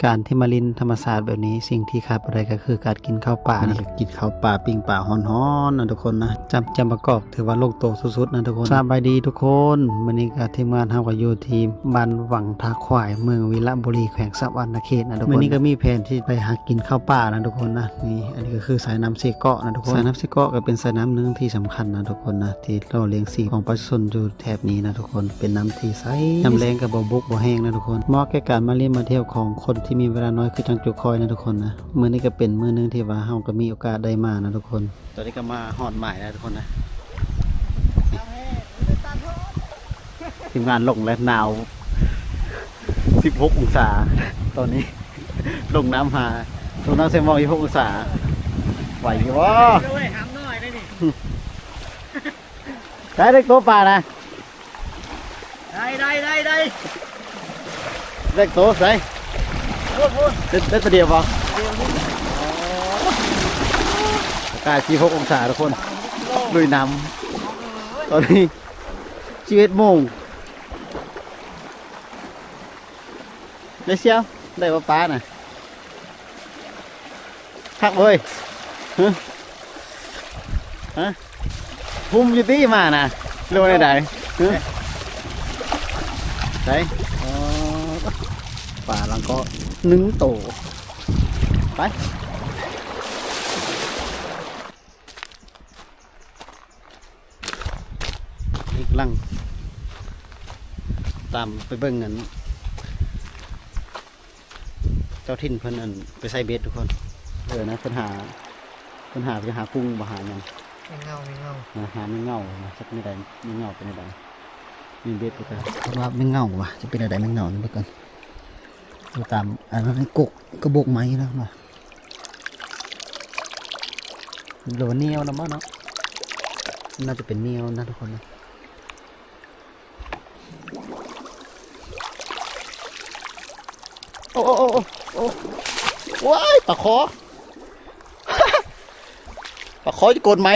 ການທີ່ມາຫຼິ້ນທຳມະຊາດແບບນີ້ ສິ່ງທີ່ຂາດບໍ່ໄດ້ກໍຄືການກິນເຂົ້າປານະ ກິນເຂົ້າປາ ປີ້ງປາຮ້ອນໆນະທຸກຄົນນະ ຈ້ຳແຈ່ວມະກອກ ຖືວ່າລົງໂຕສຸດໆນະທຸກຄົນ. ສະບາຍດີທຸກຄົນ ມື້ນີ້ກໍທີມງານເຮົາກໍຢູ່ທີ່ບ້ານວັງທ່າຄວາຍ ເມືອງວິລະບູລີ ແຂວງສະຫວັນນະເຂດນະທຸກຄົນ. ມື້ນີ້ກໍມີແຜນທີ່ໄປຫາກິນເຂົ້າປານະທຸກຄົນນະ. ນີ້ ອັນນີ້ກໍຄືສາຍນ້ຳເຊເກາະນະທຸກຄົນ. ສາຍນ້ຳເຊເກາະກໍເປັນສາຍນ້ຳໜຶ່ງທີ່ສຳຄັນນະທຸກຄົນນະ ທີ່ຫຼໍ່ລ້ຽງຊີວິດຂອງປະຊາຊົນຢູ່ແຖບນີ້ນະທຸກຄົນ. ເປັນນ້ຳທີ່ໃສ ຍາມແລ້ງກໍບໍ່ບົກບໍ່ແຫ້ງນະທຸກຄົນ. ເໝາະແກ່ການມາຫຼິ້ນມາທ່ຽວຂອງຄົນທີ່ມີເວລານ້ອຍຄືຈັ່ງຈຸຂ້ອຍນະທຸກຄົນນະ. ມື້ນີ້ກໍເປັນມື້ໜຶ່ງທີ່ວ່າເຮົາກໍມີໂອກາດໄດ້ມານະທຸກຄົນ. ຕອນນີ້ກໍມາຮອດໝາຍແລ້ວທຸກຄົນນະ. ທີມງານລົງແລ້ວ ໜາວສິບຫົກອົງສາ ຕອນນີ້ລົງນ້ຳຫາ ລົງນ້ຳໃສ່ໝອກສິບຫົກອົງສາ ໄຫວຢູ່ບໍ່? ໄດ້ເລີຍ ຫາມນ້ອຍໄດ້ນີ້ ໄດ້ເລີຍໂຕປານະ ໄດ້ ໄດ້ ໄດ້ ໄດ້ ເລັກໂຕໃສ ໂອ້ໂຫ ໄດ້ ໄດ້ຕົວດຽວບໍ່? ດຽວນີ້ ອາກາດສິບຫົກອົງສາທຸກຄົນ ລຸຍນ້ຳ ຕອນນີ້ສິບເອັດໂມງ ໄດ້ຊຽວ ໄດ້ບໍ່ປານະ? ຄັກເວີຍ ຮະ ຮະ ຫຸ້ມຢູ່ຕິມານະ ຫຼືວ່າແນວໃດ? ຮະ ໃສ ອໍ ປາຫຼັງເກາະໜຶ່ງໂຕ ໄປ. ນີ້ກຳລັງຕາມໄປເບິ່ງອັນ ເຈົ້າຖິ່ນເພິ່ນອັນໄປໃສ່ເບັດທຸກຄົນ. ເອີນະ ເພິ່ນຫາ ເພິ່ນຫາ ໄປຫາກຸ້ງບໍ່ ຫາຫຍັງ ແມງເຫງົາ ແມງເຫງົາ ນະ ຫາແມງເຫງົານະ ຈັກແນວໃດ ແມງເຫງົາເປັນແນວໃດ. ມີເບັດບໍ່? ເພິ່ນວ່າແມງເຫງົາຫວາ ຈະເປັນແນວໃດແມງເຫງົານີ້ ເບິ່ງກ່ອນ. ຢູ່ຕາມອັນນັ້ນ ກົກ ກະບົກໄມ້ນະວ່າ ຫຼືວ່າໜຽວນຳບໍ່ເນາະ? ໜ້າຈະເປັນໜຽວນະທຸກຄົນນະ. ໂອ້ ໂອ້ ໂອ້ ໂອ້ ໂອ້ ວ້າຍ ປາຄໍ ປາຄໍຈະກົດໄມ້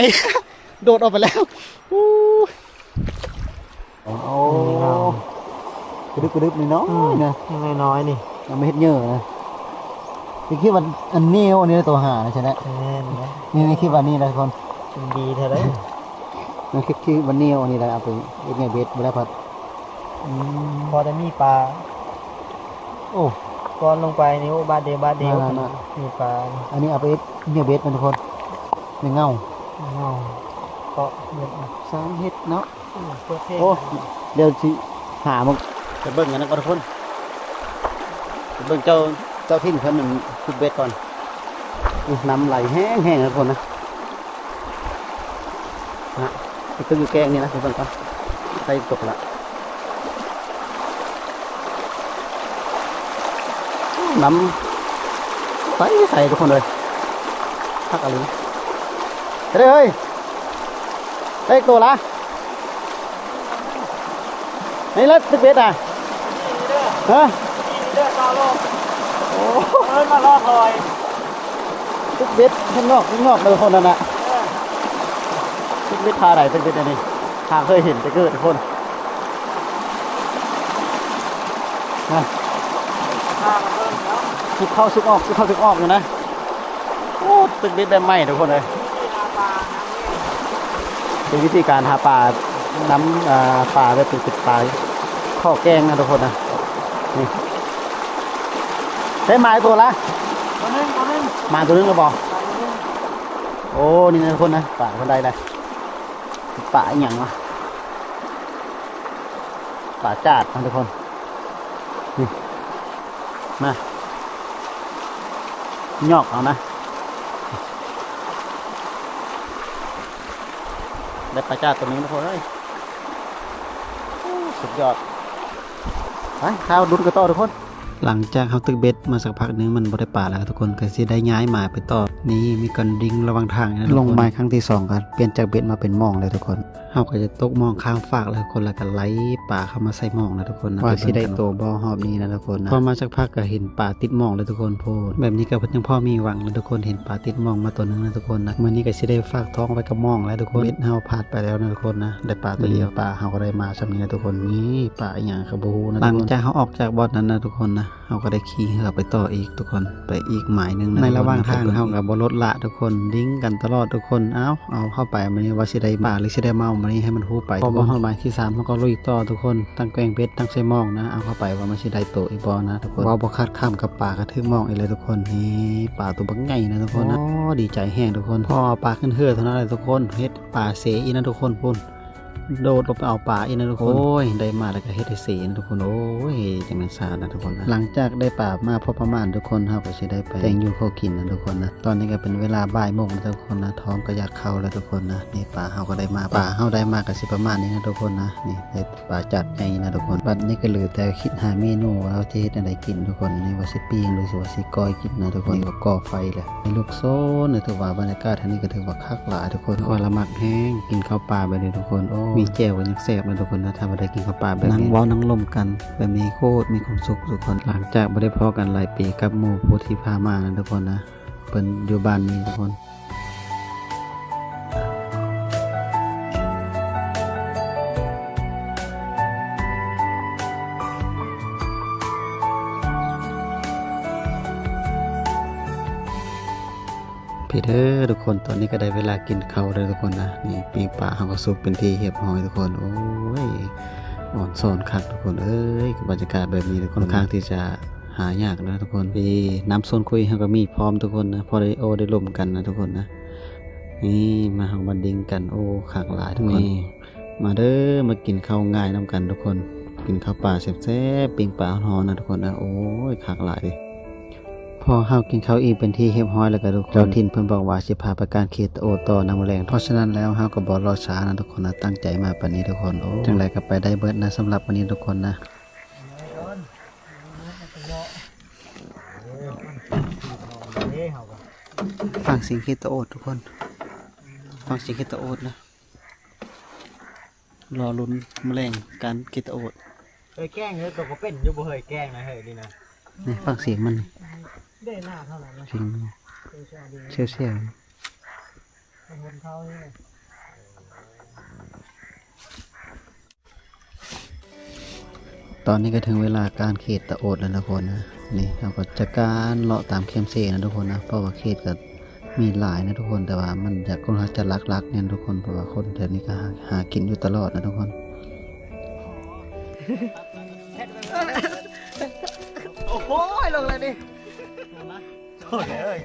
ໂດດອອກໄປແລ້ວ. ໂອ້ຍ ໂອ້ ກະດຶບກະດຶບນ້ອຍໆ ອືມ ນະ ນ້ອຍໆນີ້ ເອົາມາເຮັດເຫຍື່ອນະ. ນີ້ຄິດວ່າອັນນີ້ ອັນນີ້ໂຕຫານະ ໃຊ່ແລ້ວ ແມ່ນນະ. ນີ້ ນີ້ຄິດວ່ານີ້ນະທຸກຄົນ ມັນດີແທ້ເດ້. ນີ້ຄິດ ຄິດວ່ານີ້ ອັນນີ້ແຫຼະ ເອົາໄປເຮັດເຫຍື່ອເບັດບໍ່ໄດ້ພັດ. ອືມ ພໍໄດ້ມີປາ. ໂອ້ ກ່ອນລົງໄປນີ້ ໂອ້ ບາດດຽວ ບາດດຽວ ນັ້ນໆໆ ມີປາ. ອັນນີ້ເອົາໄປເຮັດເຫຍື່ອເບັດນະທຸກຄົນ. ແມງເຫງົາ ແມງເຫງົາ ເກາະເບັດ ຊ່າງເຮັດເນາະ. ອືມ ໂອ້ ດຽວຊິຫາມາ ໄປເບິ່ງກັນນະທຸກຄົນ ໄປເບິ່ງເຈົ້າ ເຈົ້າຖິ່ນເພິ່ນນັ້ນຂຸດເບັດກ່ອນ. ອືມ ນ້ຳໄຫຼແຮງໆ ນະທຸກຄົນນະ ນະ ໄປຕຶກຢູ່ແກ້ງນີ້ນະ ໄປເບິ່ງກ່ອນ ໄດ້ຕົກລະ. ນ້ຳໃສໆ ທຸກຄົນເອີຍ ຄັກອີ່ຫຼີ. ເດ້ເຮີ້ຍ ໄດ້ໂຕລະ ໃນລັດຕຶກເບັດນະ ຮະ ໂອ້ ເອີ້ນມາລໍຖອຍ ຕຶກເບັດຂ້າງນອກ ຂ້າງນອກເດີຄົນນັ້ນນະ. ເອີ ຕຶກເບັດທ່າໃດ ຕຶກເບັດອັນນີ້ ຫາເຄີຍເຫັນແຕ່ເກີດຄົນ ນະ ສຸກເຂົ້າສຸກອອກ ສຸກເຂົ້າສຸກອອກຢູ່ນະ. ໂອ້ ຕຶກເບັດແບບໃໝ່ທຸກຄົນເອີຍ ເປັນວິທີການຫາປານຳ ອ່າ ປາແບບເປັນ ເປັນປາ ຂໍແກງນະທຸກຄົນນະ. ນີ້ ໄດ້ມາໂຕລະ ໂຕໜຶ່ງ ໂຕໜຶ່ງ ມາໂຕໜຶ່ງແລ້ວບໍ່? ໂອ້ ນີ້ນະທຸກຄົນນະ ປາເພິ່ນໄດ້ແລ້ວ. ປາອີ່ຫຍັງວະ? ປາຈາດນະທຸກຄົນ ນີ້ ມາ ຍອກເອົານະ ໄດ້ປາຈາດໂຕໜຶ່ງທຸກຄົນເອີຍ ສຸດຍອດ. ໄປ ຖ້າລຸ້ນກັນຕໍ່ທຸກຄົນ. ຫຼັງຈາກເຮົາຕຶກເບັດມາສັກພັກໜຶ່ງ ມັນບໍ່ໄດ້ປາແລ້ວທຸກຄົນ ກໍຊິໄດ້ຍ້າຍໝາຍໄປຕໍ່. ນີ້ມີການດິງລະຫວ່າງທາງນະທຸກຄົນ ລົງໝາຍຄັ້ງທີສອງ ກໍປ່ຽນຈາກເບັດມາເປັນໝ່ອງແລ້ວທຸກຄົນ. ເຮົາກໍຈະຕົກໝ່ອງຂ້າມຟາກແລ້ວ ຄົນລະກໍໄລ່ປາເຂົ້າມາໃສ່ໝ່ອງນະທຸກຄົນນະ ວ່າຊິໄດ້ໂຕບໍ່ຮອບນີ້ນະທຸກຄົນນະ. ພໍມາສັກພັກກໍເຫັນປາຕິດໝ່ອງແລ້ວທຸກຄົນ ໂພດ ແບບນີ້ກໍຍັງພໍມີຫວັງນະທຸກຄົນ ເຫັນປາຕິດໝ່ອງມາໂຕໜຶ່ງນະທຸກຄົນນະ. ມື້ນີ້ກໍຊິໄດ້ຝາກທ້ອງໄວ້ກັບໝ່ອງແລ້ວທຸກຄົນ ເບັດເຮົາພາດໄປແລ້ວນະທຸກຄົນນະ ໄດ້ປາໂຕດຽວ ປາເຮົາກໍໄດ້ມາຊ່ຳນີ້ນະທຸກຄົນ. ນີ້ປາອີ່ຫຍັງກໍບໍ່ຮູ້ນະທຸກຄົນ. ຫຼັງຈາກເຮົາອອກຈາກບ່ອນນັ້ນນະທຸກຄົນນະ ເຮົາກໍໄດ້ຂີ່ເຮືອໄປຕໍ່ອີກທຸກຄົນ ໄປອີກໝາຍໜຶ່ງນະ ໃນລະຫວ່າງທາງເຮົາກໍບໍ່ລົດລະທຸກຄົນ ດິ້ງກັນຕະຫຼອດທຸກຄົນ. ເອົ້າ ເອົາເຂົ້າໄປ ມື້ນີ້ວ່າຊິໄດ້ປາ ຫຼື ຊິໄດ້ເໝົາ ມື້ນີ້ໃຫ້ມັນຮູ້ໄປ. ພໍມາຮອດໝາຍທີສາມ ເຮົາກໍລຸຍຕໍ່ທຸກຄົນ ທັງແກວ່ງເບັດ ທັງໃສ່ໝອງນະ. ເອົາເຂົ້າໄປວ່າມັນຊິໄດ້ໂຕອີກບໍ່ນະທຸກຄົນ. ເວົ້າບໍ່ຄາດຄຳກັບປາ ກະຖືກໝອງອີກແລ້ວທຸກຄົນ. ນີ້ປາໂຕບັກໃຫຍ່ນະທຸກຄົນນະ. ໂອ້ ດີໃຈແຮງທຸກຄົນ ພໍເອົາປາຂຶ້ນເຮືອເທົ່ານັ້ນແຫຼະທຸກຄົນ ເຮັດປາເສອີກນະທຸກຄົນ. ພຸ້ນ ໂດດລົງໄປເອົາປາອີກນະທຸກຄົນ. ໂອ້ຍ ໄດ້ມາແລ້ວກໍເຮັດໃຫ້ເສນະທຸກຄົນ. ໂອ້ຍ ຈັ່ງແມ່ນຊານະທຸກຄົນນະ. ຫຼັງຈາກໄດ້ປາມາພໍປະມານທຸກຄົນ ເຮົາກໍຊິໄດ້ໄປແຕ່ງຢູ່ເຂົ້າກິນນະທຸກຄົນນະ. ຕອນນີ້ກໍເປັນເວລາບ່າຍໂມງແລ້ວທຸກຄົນນະ ທ້ອງກໍຢາກເຂົ້າແລ້ວທຸກຄົນນະ. ນີ້ປາເຮົາກໍໄດ້ມາ ປາເຮົາໄດ້ມາກໍຊິປະມານນີ້ນະທຸກຄົນນະ. ນີ້ໄດ້ປາຈານໃຫຍ່ນະທຸກຄົນ. ບັດນີ້ກໍເຫຼືອແຕ່ຄິດຫາເມນູວ່າເຮົາຈະເຮັດແນວໃດກິນທຸກຄົນ. ນີ້ວ່າຊິປີ້ງ ຫຼື ຊິວ່າຊິກ້ອຍກິນນະທຸກຄົນ. ນີ້ກໍກໍ່ໄຟແລ້ວ. ໃນລູກໂຊນນະ ຖືວ່າບັນຍາກາດທາງນີ້ກໍຖືວ່າຄັກຫຼາຍທຸກຄົນ. ຂ້ອຍລະມັກແຮງກິນເຂົ້າປ່າແບບນີ້ທຸກຄົນ. ໂອ້ ມີແຈ່ວກໍຍັງແຊບນະທຸກຄົນນະ ຖ້າວ່າໄດ້ກິນເຂົ້າປ່າແບບນີ້. ນັ່ງເວົ້ານັ່ງລົມກັນແບບນີ້ໂຄດມີຄວາມສຸກທຸກຄົນ. ຫຼັງຈາກບໍ່ໄດ້ພໍ້ກັນຫຼາຍປີກັບໝູ່ຜູ້ທີ່ພາມານະທຸກຄົນນະ ເພິ່ນຢູ່ບ້ານນີ້ທຸກຄົນ. ພີ້ເດີທຸກຄົນ ຕອນນີ້ກໍໄດ້ເວລາກິນເຂົ້າແລ້ວທຸກຄົນນະ. ນີ້ປີ້ງປາເຮົາກໍສຸກເປັນທີ່ຮຽບຮ້ອຍທຸກຄົນ. ໂອ້ຍ ອອນຊອນຄັກທຸກຄົນເອີຍ ກັບບັນຍາກາດແບບນີ້ທຸກຄົນ ຄ່ອນຂ້າງທີ່ຈະຫາຍາກນະທຸກຄົນ. ທີ່ນ້ຳຊົນຄຸຍເຮົາກໍມີພ້ອມທຸກຄົນນະ ພໍໄດ້ໂອ້ໄດ້ລົມກັນນະທຸກຄົນນະ. ນີ້ມາເຮົາມາດິ້ງກັນ ໂອ້ ຄັກຫຼາຍທຸກຄົນ. ນີ້ ມາເດີ ມາກິນເຂົ້າງາຍນຳກັນທຸກຄົນ ກິນເຂົ້າປ່າແຊບໆ ປີ້ງປາຮ້ອນໆນະທຸກຄົນນະ. ໂອ້ຍ ຄັກຫຼາຍເດ. ພໍເຮົາກິນເຂົ້າອີ່ມເປັນທີ່ຮຽບຮ້ອຍແລ້ວກະທຸກຄົນ ເຈົ້າຖິ່ນເພິ່ນບອກວ່າຊິພາໄປການເຂດຕະໂອດຕໍ່ນຳມື້ແລງ. ເພາະສະນັ້ນແລ້ວເຮົາກໍບໍ່ລໍຊ້ານະທຸກຄົນນະ ຕັ້ງໃຈມາປານນີ້ທຸກຄົນ. ໂອ້ ຈັ່ງໃດກໍໄປໄດ້ເບິດນະ ສຳລັບວັນນີ້ທຸກຄົນນະ. ຟັງສຽງເຂດຕະໂອດທຸກຄົນ ຟັງສຽງເຂດຕະໂອດນະ. ລໍລຸ້ນມື້ແລງການເຂດຕະໂອດ. ເຮີ້ຍ ແກ້ງເດີ້ ໂຕກໍເປັນຢູ່ບໍ່ເຮີ້ຍ ແກ້ງນະເຮີ້ຍ ນີ້ນະ. ນີ້ຟັງສຽງມັນນີ້ ເດໜ້າເທົ່ານັ້ນນະ ສຽງສ່ຽວໆ. ຕອນນີ້ກໍເຖິງເວລາການເຂດຕະໂອດແລ້ວນະທຸກຄົນນະ. ນີ້ເຮົາກໍຈະການເລາະຕາມແຄມເຊນະທຸກຄົນນະ ເພາະວ່າເຂດກໍ ມີຫຼາຍນະທຸກຄົນ ແຕ່ວ່າມັນຈະ ຄົນເຮົາຈະຫຼັກໆແມ່ນທຸກຄົນ ເພາະວ່າຄົນແຖວນີ້ກໍຫາ ຫາກິນຢູ່ຕະຫຼອດນະທຸກຄົນ. ໂອ້ໂຫ ລົງແລ້ວນີ້ ໂອ້ຍ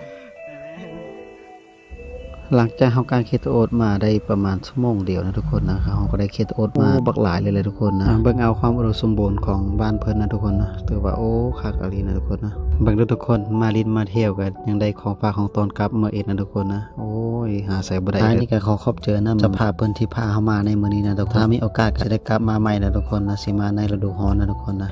ຫຼັງຈາກເຮົາການເຂດຕະໂອດມາໄດ້ປະມານຊົ່ວໂມງດຽວນະທຸກຄົນນະ ເຮົາກໍໄດ້ເຂດຕະໂອດມາ ໂອ້ ບັກຫຼາຍເລີຍແຫຼະທຸກຄົນນະ. ເບິ່ງເອົາຄວາມອຸດົມສົມບູນຂອງບ້ານເພິ່ນນະທຸກຄົນນະ ຖືວ່າ ໂອ້ ຄັກອີ່ຫຼີນະທຸກຄົນນະ. ເບິ່ງເດີ້ທຸກຄົນ ມາຫຼິ້ນມາທ່ຽວກໍຍັງໄດ້ຂອງຝາກຂອງຕ້ອນກັບມາອີກນະທຸກຄົນນະ. ໂອ້ຍ ຫາໃສບໍ່ໄດ້ເລີຍ. ທ້າຍນີ້ກໍຂໍຂອບໃຈນຳເຈົ້າພາບເພິ່ນທີ່ພາເຮົາມາໃນມື້ນີ້ນະທຸກຄົນ. ຖ້າມີໂອກາດກໍຈະໄດ້ກັບມາໃໝ່ນະທຸກຄົນນະ ຊິມາໃນລະດູຮ້ອນນະທຸກຄົນນະ.